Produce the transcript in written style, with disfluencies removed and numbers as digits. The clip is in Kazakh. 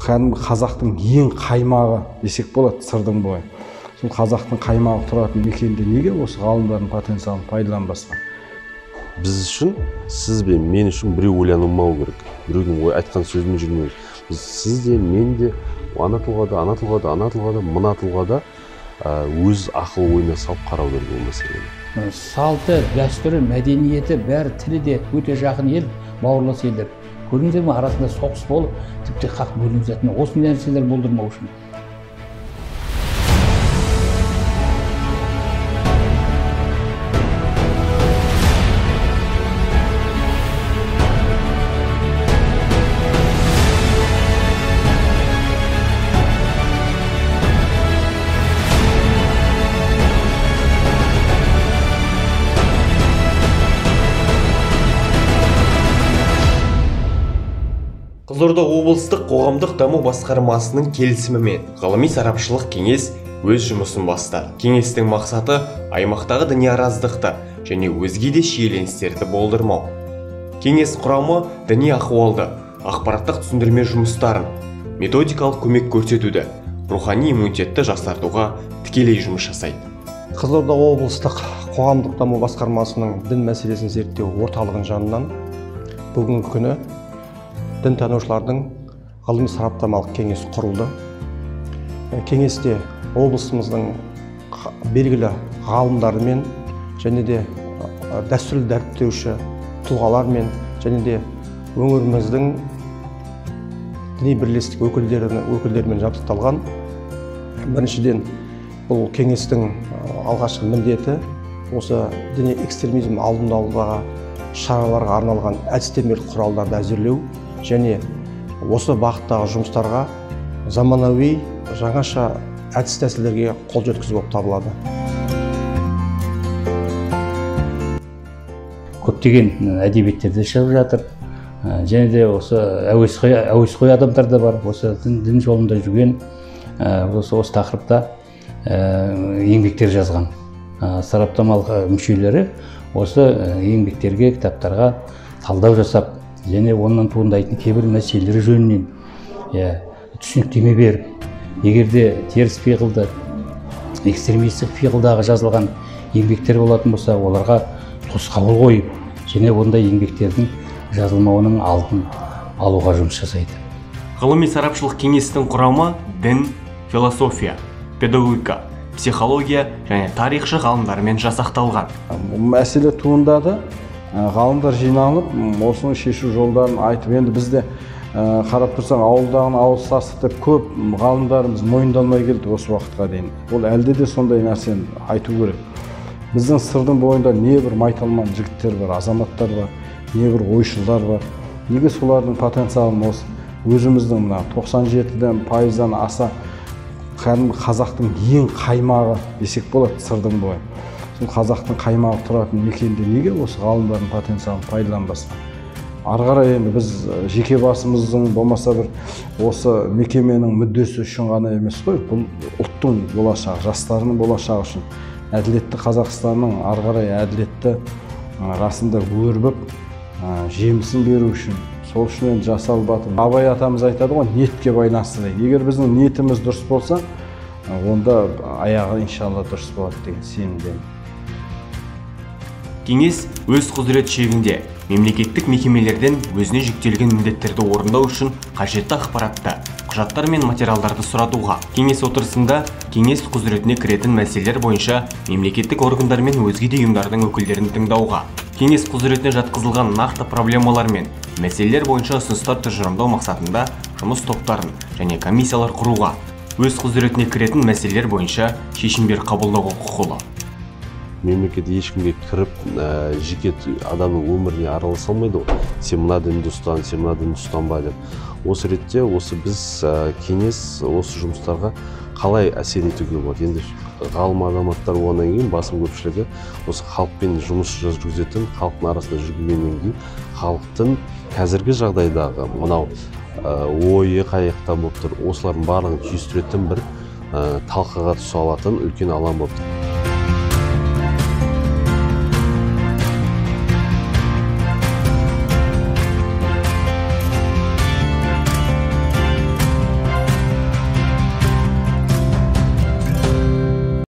Кәдімгі қазақтың ең қаймағы десек болады Сырдың бойы. Сол қазақтың қаймағы тұратын мекенде неге осы ғалымдардың потенциалын пайдаланбасқа? Біз үшін, сіз бен мен үшін біреу ойланылмау керек. Біреудің ой айтқан сөзімен жүрмеу керек. Біз сіз де, мен де ана тұлғада, ана тұлғада, ана тұлғада, мына тұлғада өз ақыл ойына салып қарау керек ол мәселені. Салты, дәстүрі, мәдениеті, бәрі тілі де өте жақын ел, бауырлас елдер. Көрдіңіздер ме, арасында соғыс болып, тіпті қақ бөлініп жатқан осындай нәрселер болдырмау үшін. Қызылорда облыстық қоғамдық даму басқармасының келісімімен ғылыми сарапшылық кеңес өз жұмысын бастады. Кеңестің мақсаты аймақтағы діни араздықты және өзге де шиеленістерді болдырмау. Кеңес құрамы діни ахуалды, ақпараттық түсіндірме жұмыстарын, методикалық көмек көрсетуді, рухани иммунитетті жақсартуға тікелей жұмыс жасайды. Қызылорда облыстық қоғамдық даму басқармасының дін мәселесін зерттеу орталығының жанынан бүгінгі күні дінтанушылардың ғылыми сараптамалық кеңесі құрылды. Кеңесте облысымыздың белгілі ғалымдарымен және де дәстүрлі дәріптеуші тұлғалармен және де өңіріміздің діни бірлестік өкілдерімен жабдықталған. Біріншіден, бұл кеңестің алғашқы міндеті осы діни экстремизм алдын алудағы шараларға арналған әдістемелік құралдарды әзірлеу және осы бағыттағы жұмыстарға заманауи жаңаша әдіс-тәсілдерге қол жеткізу болып табылады. Көптеген әдебиеттерде шығып жатыр. Және де осы әуесқой адамдар да бар, осы дін жолында жүрген, осы тақырыпта еңбектер жазған. Сараптамалық мүшелері осы еңбектерге, кітаптарға талдау жасап, және онан туындайтын кейбір мәселелер жөнінен түсініктеме беріп, егер де теріс пиғылды, экстремистік пиғылдағы жазылған еңбектер болатын болса, оларға тосқауыл қойып, және ондай еңбектердің жазылмауының алдын алуға жұмыс жасайды. Ғылыми сарапшылық кеңестің құрамы дін, философия, педагогика, психология және тарихшы ғалымдармен жасақталған. Мәселе туындады. Ғалымдар жиналып, осының шешу жолдарын айтып, енді бізде қарап тұрсаң, ауылдағыны ауыз сасық деп көп ғалымдарымыз мойындалмай келді осы уақытқа дейін. Ол әлде де сондай нәрсені айту керек. Біздің Сырдың бойында небір майталман жігіттер бар, азаматтар бар, небір ойшылдар бар. Неге солардың потенциалын осы өзіміздің мына 97%-дан аса кәдімгі қазақтың ең қаймағы десек болады Сырдың бойы. Сол қазақтың қаймағы тұратын мекенде неге осы ғалымдардың потенциалын пайдаланбасқа? Ары қарай енді біз жеке басымыздың болмаса бір осы мекеменің мүддесі үшін ғана емес қой, бұл ұлттың болашағы, жастарының болашағы үшін, әділетті Қазақстанның ары қарай әділетті расында өрбіп, жемісін беру үшін, сол үшін енді жасалып жатыр. Абай атамыз айтады ғой, ниетке байланысты дейді. Егер біздің ниетіміз дұрыс болса, онда аяғы иншалла дұрыс болады деген сенімдемін. Кеңес өз құзырет шегінде мемлекеттік мекемелерден өзіне жүктелген міндеттерді орындау үшін қажетті ақпаратты, құжаттар мен материалдарды сұратуға, кеңес отырысында кеңес құзыретіне кіретін мәселелер бойынша мемлекеттік органдар мен өзге де ұйымдардың өкілдерін тыңдауға, кеңес құзыретіне жатқызылған нақты проблемалар мен мәселелер бойынша ұсыныстар тұжырымдау мақсатында жұмыс топтарын және комиссиялар құруға, өз құзыретіне кіретін мәселелер бойынша шешімдер қабылдауға құқылы. Мемлекет ешкімге кіріп, жеке адамның өміріне араласа алмайды ғой. Сен мына дінді ұстан, сен мына дінді ұстанба деп. Осы ретте осы біз кеңес осы жұмыстарға қалай әсер етуге болады? Енді ғалым азаматтар болғаннан кейін басым көпшілігі осы халықпен жұмыс жүргізетін, халықтың арасында жүргеннен кейін халықтың қазіргі жағдайдағы мынау ойы қай жақта болып тұр, осылардың барлығын түйістіретін бір талқыға түсе алатын үлкен алаң болып тұр.